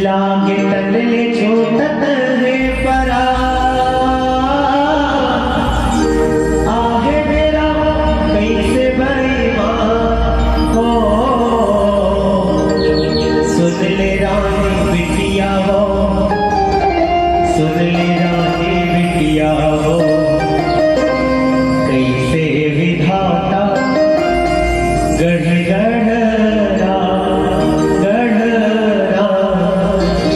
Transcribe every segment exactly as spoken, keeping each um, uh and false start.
लागे तन ले छूटत हे परान, आहे बेरा कइसे बइमान हो। सुन ले रानी बिटिया हो, सुन ले रानी बिटिया हो, कइसे विधाता गढ़ गढ़ राम, गढ़ राम,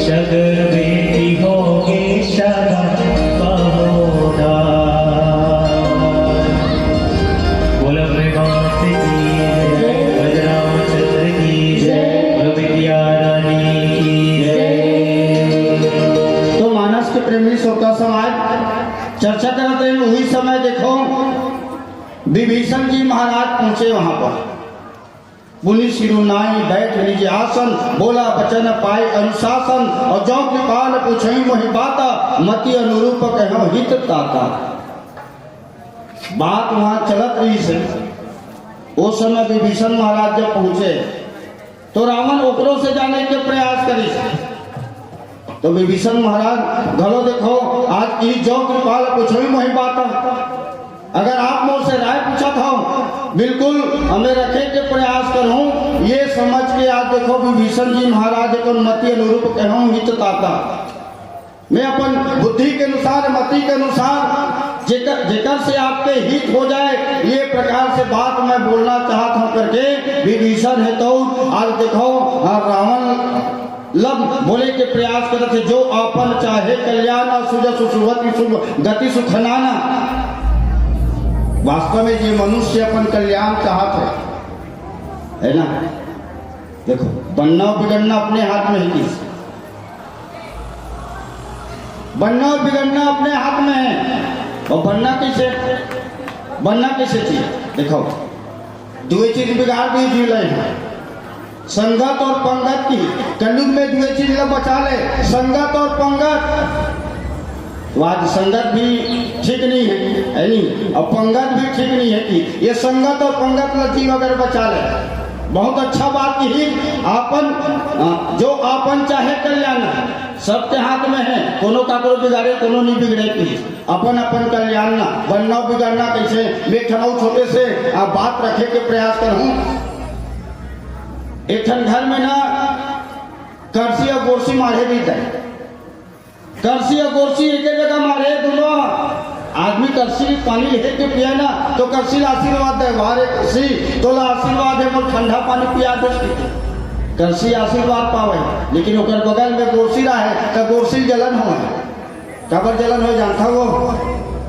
सग बेटी होगे सगा पहुना। बोलो अपने मात की जय, ब्रजरामचंद्र की जय, बोलो बिटिया रानी की जय। तो मानस के प्रेमी श्रोता समाज, चर्चा करत रहे, उही समय देखो विभीषण जी महाराज पहुंचे वहां पर। पुनि सिरु नाई बैठ निज आसन, बोला बचन पाए अनुशासन, और जौ कृपाल पूछई मोहि बाता, मति अनुरूप कहौ हित ताता। बात वहां चलत रहिस हे। ओ समय विभीषण महाराज जब पहुंचे, तो रावण ओकरो से जाने के प्रयास करिस। तो विभीषण महाराज घलो देखो, आज की जौ कृपाल पूछई मोहि बाता। अगर आप मोर से राय पूछत हव, बिल्कुल हमें रखे के प्रयास करहूं, ये समझ के आज देखो विभीषण जी महाराज के मति अनुरूप कहूं हित ताता। मैं अपन बुद्धि के अनुसार, मति के अनुसार, जेकर, जेकर से आपके हित हो जाए, ये प्रकार से बात मैं बोलना चाहत हूं करके विभीषण हे तो आज देखो, हाँ, रावण लब बोले के प्रयास करत हे, जो आपन चाहे कल्याण, और सुजसु सुगति सुगति सुख नाना। वास्तव में ये मनुष्य अपन कल्याण चाहत हे, है ना? देखो, बनना और बिगड़ना अपने हाथ में हे कि बनना और बिगड़ना अपने हाथ में हे। और बनना कैसे, बनना कैसे चाहिए? देखो, दुए चीज बिगाड़ दी जी ले हे। संगत और पंगत की, कलयुग में दुए चीज ला बचा ले, संगत और पंगत। तो आज संगत भी ठीक नहीं हे, है नहीं? और पंगत भी ठीक नहीं हे कि ये संगत और पंगत ला जीव अगर बचा ले, बहुत अच्छा बात की ही। आपन, अ, जो आपन चाहे कल्याण हे, सबके हाथ में हे, कोनो काकरो बिगाड़े, कोनो नहीं बिगड़े की। अपन अपन कल्याण ना, बनना बिगड़ना कैसे, मैं एक ठन अउ छोटे से, आ, बात रखे के प्रयास करहूं। एक ठन घर में ना करसी और गोरसी माढ़े रहिथे। करसी और गोरसी एके जगह माढ़े दोनों। आदमी करसी पानी लेके पिए ना, तो करसी ला आशीर्वाद दे, "वाह रे करसी, तोला आशीर्वाद हे, मोर ठंडा पानी पिया दे।" करसी आशीर्वाद पावे, लेकिन ओकर बगल में गोरसी रहे, तो गोरसी जलन होवे। काबर जलन हो जानता वो?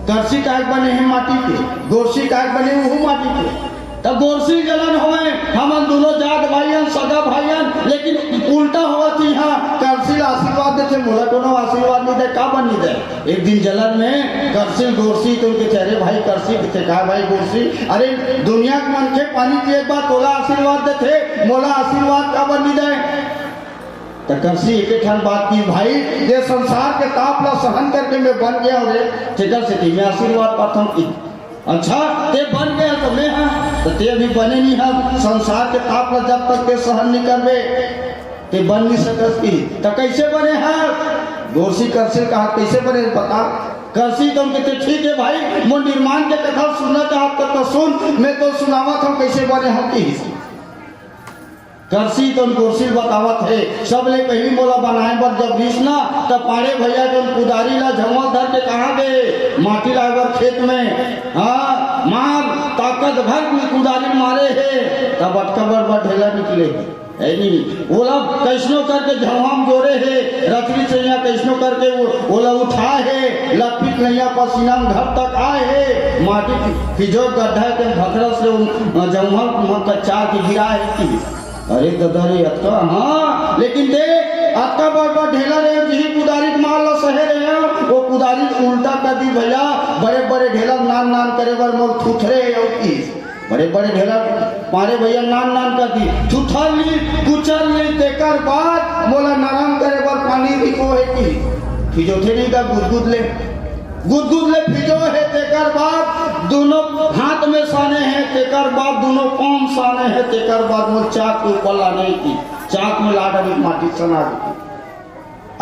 करसी काहे बने हे माटी के, गोरसी काहे बने उहू माटी के। त गोरसी जलन होवे, हमन दोनों जात भाई हन, सगा भाई हन, लेकिन उल्टा होवत हे। इहाँ करसी ला आशीर्वाद देथे, मोला कोनो आशीर्वाद नहीं दे, काबर नहीं दे? एक दिन जलन में करसी गोरसी तो उनके, "अरे भाई करसी," कथे, "का भाई गोरसी? अरे दुनिया के मनखे पानी पिए के बाद तोला आशीर्वाद देथे, मोला आशीर्वाद काबर नहीं दे?" त करसी एके ठन बात की, "भाई, ये संसार के ताप ला सहन करके मैं बन गया हूँ रे, तेकर सेती मैं आशीर्वाद पाथन की।" "अच्छा, ते बन गया तो मैं हा, तो ते अभी बने नहीं हा, संसार के ताप ला जब तक ते सहन नहीं करबे, ते बन नहीं सकस की।" "त कैसे बने हा?" गोरसी करसी कहा, "कैसे बने बता?" करसी तो उनके, "ते ठीक है भाई, मोर निर्माण के कथा सुनना चाहत तो, तो सुन, मैं तो सुनावत हूँ कैसे बने हूँ की।" करसी तो गोरसी बतावत हे, "सबले पहिली मोला बनाए बर जब रिस ना, त पाड़े भैया के कुदारी ला झंगवा धर के कहाँ गे? माटी लाए बर खेत में।" हाँ, मार, ताकत भर में कुदारी मारे हे, तब अतका बड़ बड़ ढेला निकले हे। है नी? ओला कैसनो करके झंगवा में जोरे हे, रचरी चैया कैसनो करके वो, ओला उठाए हे, लथपथ नैया पसीना में घर तक आए हे, माटी फिजो गड्ढा के भखरा से वो झंगवा में कच्चा के गिरा हे कि अरे ददा रे, अतका, हाँ, लेकिन देख, अतका बड़ बड़ ढेला रे, जिही कुदारी के मार ला सहे रहे, वो कुदारी उल्टा कर दी भैया, बड़े बड़े ढेला नान नान करे बर मोर थुथरे हे अउ की। बड़े बड़े ढेला मारे भैया नान नान कर दी, थुथर ली, कुचल ली, तेकर बाद मोला नरम करे बर पानी भी को हे की। फिजोथे नहीं का गुदगुद ले। गुदगुद ले फिजो हे, तेकर बाद दोनों हाथ में साने हे, तेकर बाद दोनों पाँव साने हे, तेकर बाद मोर चाक के ऊपर लाने की, चाक में ला डरी माटी सना दी।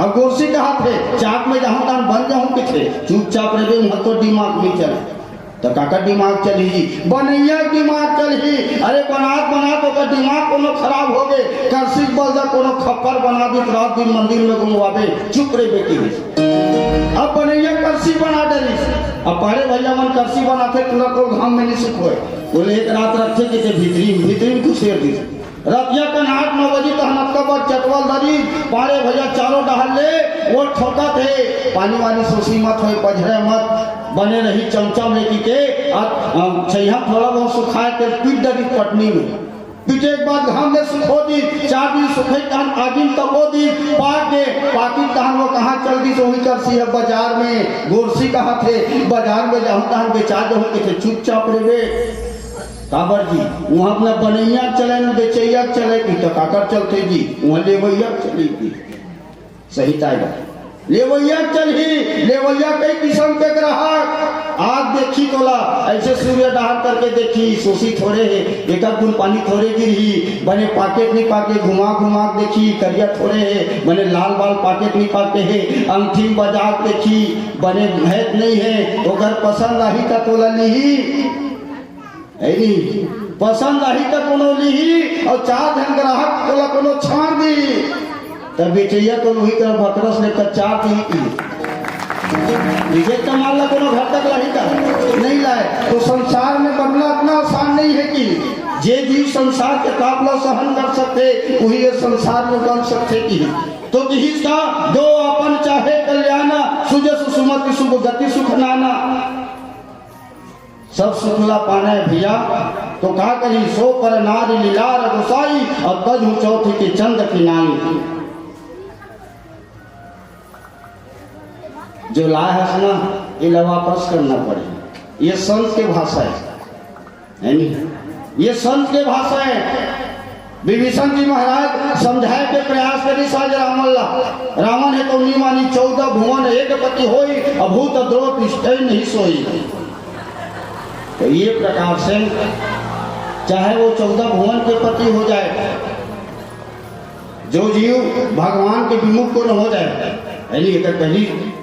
अब गोरसी कहत हे, "चाक में जाहूं तान बन जाहूं किथे, चुपचाप रहे, उहाँ तो दिमाग नहीं चले।" तो काकर दिमाग चली जी? बनैया के दिमाग चली। अरे बनात बनात ओकर दिमाग कोनो खराब हो गए, करसी के बल दा कोनो खप्पर बना दी, रात दिन मंदिर में घुमवाबे, चुप रहे बेटी। अब बनैया करसी बना डरिस। अब पाड़े भैया मन करसी बनाथे, पूरा कोल घाम में नहीं सुखोय। बोले, "एक रात रखथे किथे भीतरी में, भीतरी में कुछ शेर दिस।" रतिया कन आठ नौ बजे तहन अतका बड़ चटवल धरी, पाड़े भैया चारों डहर ले वो ठोकत हे, "पानी वानी सोसी मत होय, पझरे मत, बने रही चमचम लेके के, आ, आ, छइहा थोड़ा बहुत सुखाए के पीट डरी पटनी में।" पीटे के बाद घाम में सुखो दी, चार दिन सुखे तहन आगिन तपो दी, पाक के पाकिट तहन वो कहाँ चल दी, तो वही करसी हे बाजार में, गोरसी कहत हे, "बाजार में जाहूं तहन बेचा जाहूं किथे, चुपचाप रहे।" काबर जी? उहाँ अपना बनइया के चले, न बेचइया के चले, कि तो काकर चलथे जी? उहाँ लेवइया के चले जी। सही ताय बा। लेवइया के चलही, लेवइया कई किसम के ग्राहक। आज देखी तोला, अइसे सूर्य डहार करके देखी, सोसी थोरे हे, एका बूंद पानी थोरे गिरही, बने पाकेट नहीं पाके, घुमा घुमा के देखी, करिया थोरे हे, बने लाल बाल पाकेट नहीं पाके हे, अंगठी बजा के देखी, बने भैत नहीं हे, ओकर पसंद आही त तोला लिही। है नी? पसंद आही त कोनो लिही, अउ चार झन ग्राहक तोला कोनो छांड़ दी, त बेचइया तो उही तरह भतरस ले कच्चार दी की। विजय कमाल ला कोनो घर तक लाही का? नहीं लाए। तो संसार में बनना इतना आसान नहीं है कि जे जीव संसार के ताप ला सहन कर सकथे, उही ये संसार में बन सकथे कि। तो किहिस का, "जो आपन चाहे कल्याण, सुजस सुमति शुभ गति सुख नाना।" सब सुख ला पाना हे भैया, तो का करी? "सो पर नारी लिलार गोसाई, अउ तजहु चौथ के चंद की नाई।" जो लाए हस ना, एला वापस करना पड़ही। ये संत के भाषा हे, है नी? ये संत के भाषा हे। विभीषण जी महाराज समझाए के प्रयास करिस आज रावण ला। रावण हे तो नी मानी, "चौदह भुवन एक पति होई, अभूत द्रोह तिष्ठे नहीं सोई।" तो ये प्रकार से चाहे वो चौदह भुवन के पति हो जाए, जो जीव भगवान के विमुख को न हो जाए, यानी एकर पहली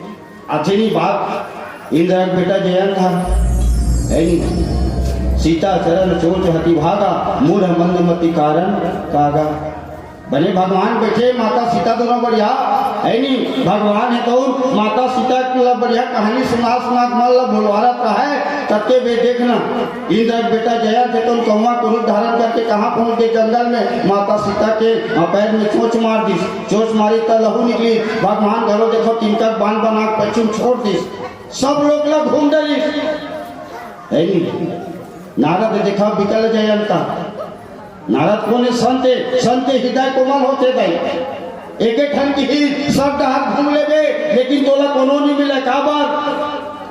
आखिरी बात, इंद्र के बेटा जयंत था, है नी? "सीता चरण चोट हति भागा, मूढ़ मंद मति कारण कागा।" बने भगवान बैठे, माता सीता दोनों बढ़िया, है नी? भगवान हे तो माता सीता के ला बढ़िया कहानी सुना सुना के मन ला भुलवारत रहे, तब के बे देखना, इंद्र के बेटा जयंत हे तो कौआ के रूप धारण करके कहाँ पहुँच गए? जंगल में। माता सीता के, हाँ, पैर में चोंच मार दिस, चोंच मारी त लहू निकली। भगवान घलो देखो तिनका बांध बना के पछुम छोड़ दिस। सब लोग ला घूम डरिस। है नी? नारद देखा बिकल जयंता। नारद कोन हे? संत हे। संत के हृदय कोमल होथे भाई। एके ठन किही सब डहर घूम लेबे, लेकिन तोला कोनो नी मिले। काबर?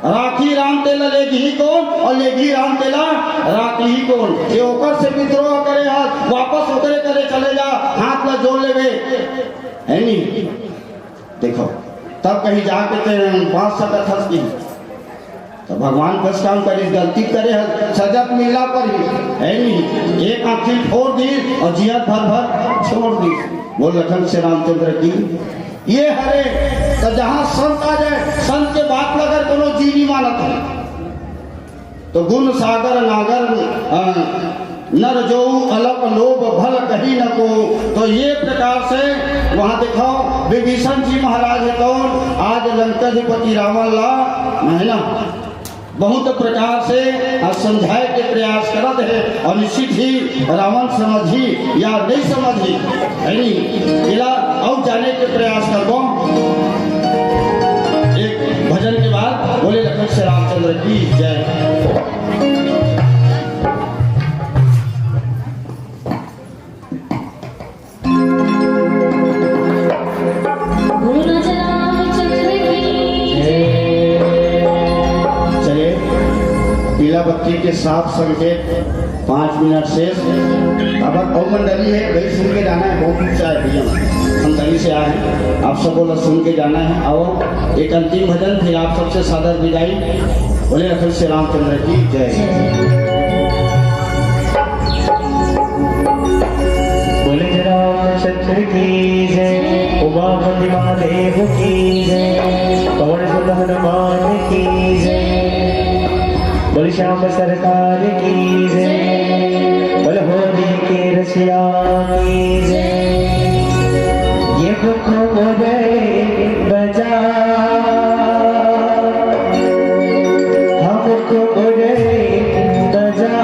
राखही राम तेला लेगही कोन, अउ लेगही राम तेला राखही कोन? ये ओकर से विद्रोह करे हस, वापस ओकरे करे चले जा, हाथ ला जोड़ लेबे, है नी? देखो, तब कहीं जाके ते बांच सकत हस कि? तो भगवान कस काम करिस, गलती करे हस, सजा मिलना पड़ही, है नी? एक आँखी फोड़ दिस अउ जियत भर भर छोड़ दिस। बोल लखन से रामचंद्र की। ये हरे, तो जहाँ संत आ जाए, संत के बात ला अगर कोनो जी नी मानत हे, तो गुण सागर नागर, अ, नर जो अलप लोभ भल कही न को। तो ये प्रकार से वहाँ देखो, विभीषण जी महाराज हे कौन? आज लंकाधिपति रावण ला, है ना, बहुत प्रकार से, अ, समझाए के प्रयास करत हे, अउ निश्चित ही रावण समझही या नहीं समझही, है नी? एला अउ जाने के प्रयास करबो। एक भजन के बाद बोले लखन से रामचंद्र की जय। चलिए, पीला बत्ती के साफ संकेत, पाँच मिनट शेष। अब अउ मंडली हे, वही सुन के जाना हे, बहुत ऊंचा हे भैया, हम कहीं से आए हैं, आप सबको ला सुन के जाना हे। अउ एक अंतिम भजन, फिर आप सबसे सादर विदाई। बोले लखन से रामचंद्र की जय। बोले जय रामचंद्र की जय, उमापति महादेव की जय, पवन सुत हनुमान की जय, बोले श्याम सरकार की जय, बोले होली के रसिया की जय। ये दुख मोरे बजा, हमको मोरे बजा,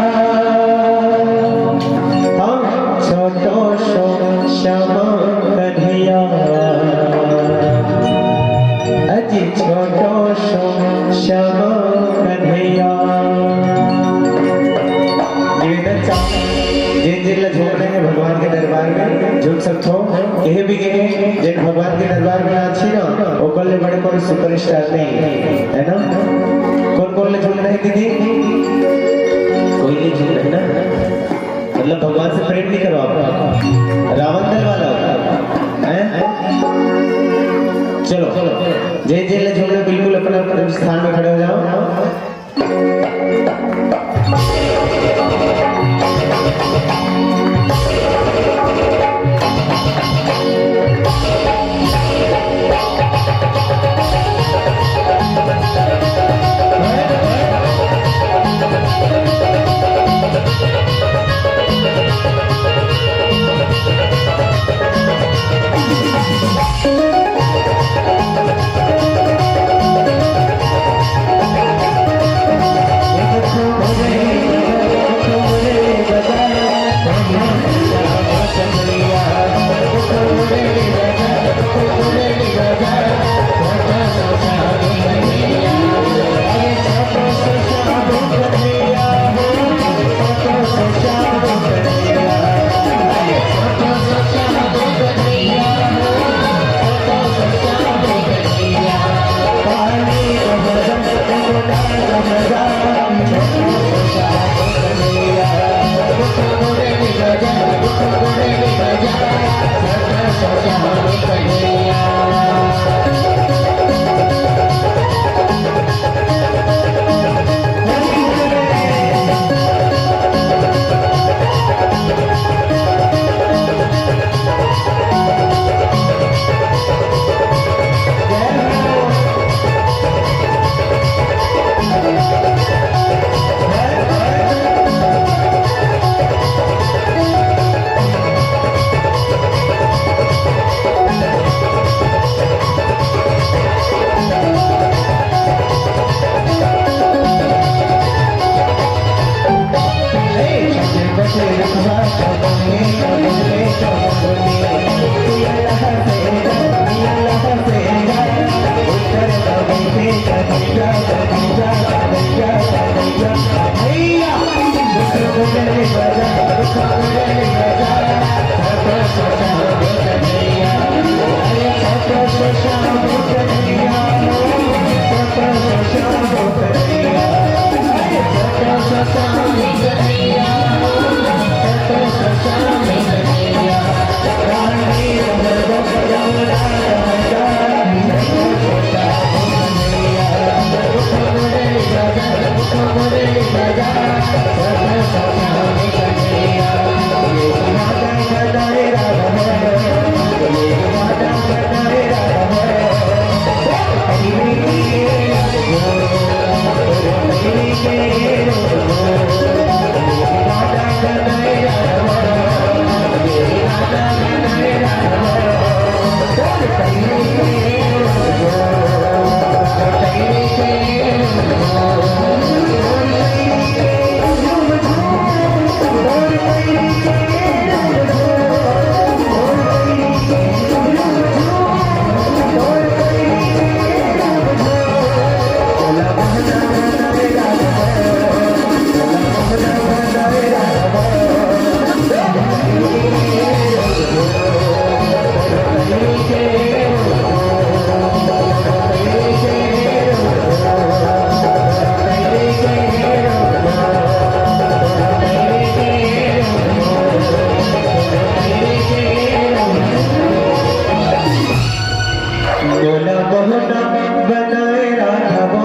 हम छोटो सो श्याम कन्हैया, अजी छोटो सो श्याम कन्हैया। निवेदन चाहूँ, जिन जिन ला झूमना हे भगवान के दरबार में, झूम सकथो। कहे भी गए, जिन भगवान के दरबार में आथे ना, ओकर ले बड़े कोई सुपरस्टार नहीं हे, है ना? कोन कोन ला झूमना हे दीदी? कोई नहीं झूम रहे ना? भगवान से प्रेम नहीं करो आप, रावण दल वाला हो, हैं? चलो, जे जे ले झूम रहे, बिल्कुल अपने अपने स्थान में खड़े हो जाओ। मोला मोहना बनाए राखबो,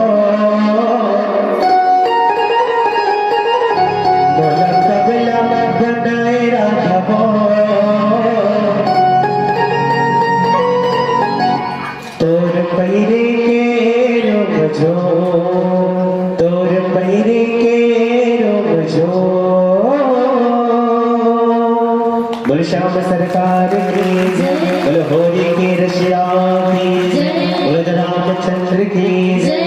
मोला पगला बनाए राखबो। तोर पैरी के रुम जो, तोर पैरी के रुम जो। बोलो श्याम सरकार की, बोलो होरी के रसिया की, बोलो रामचंद्र की।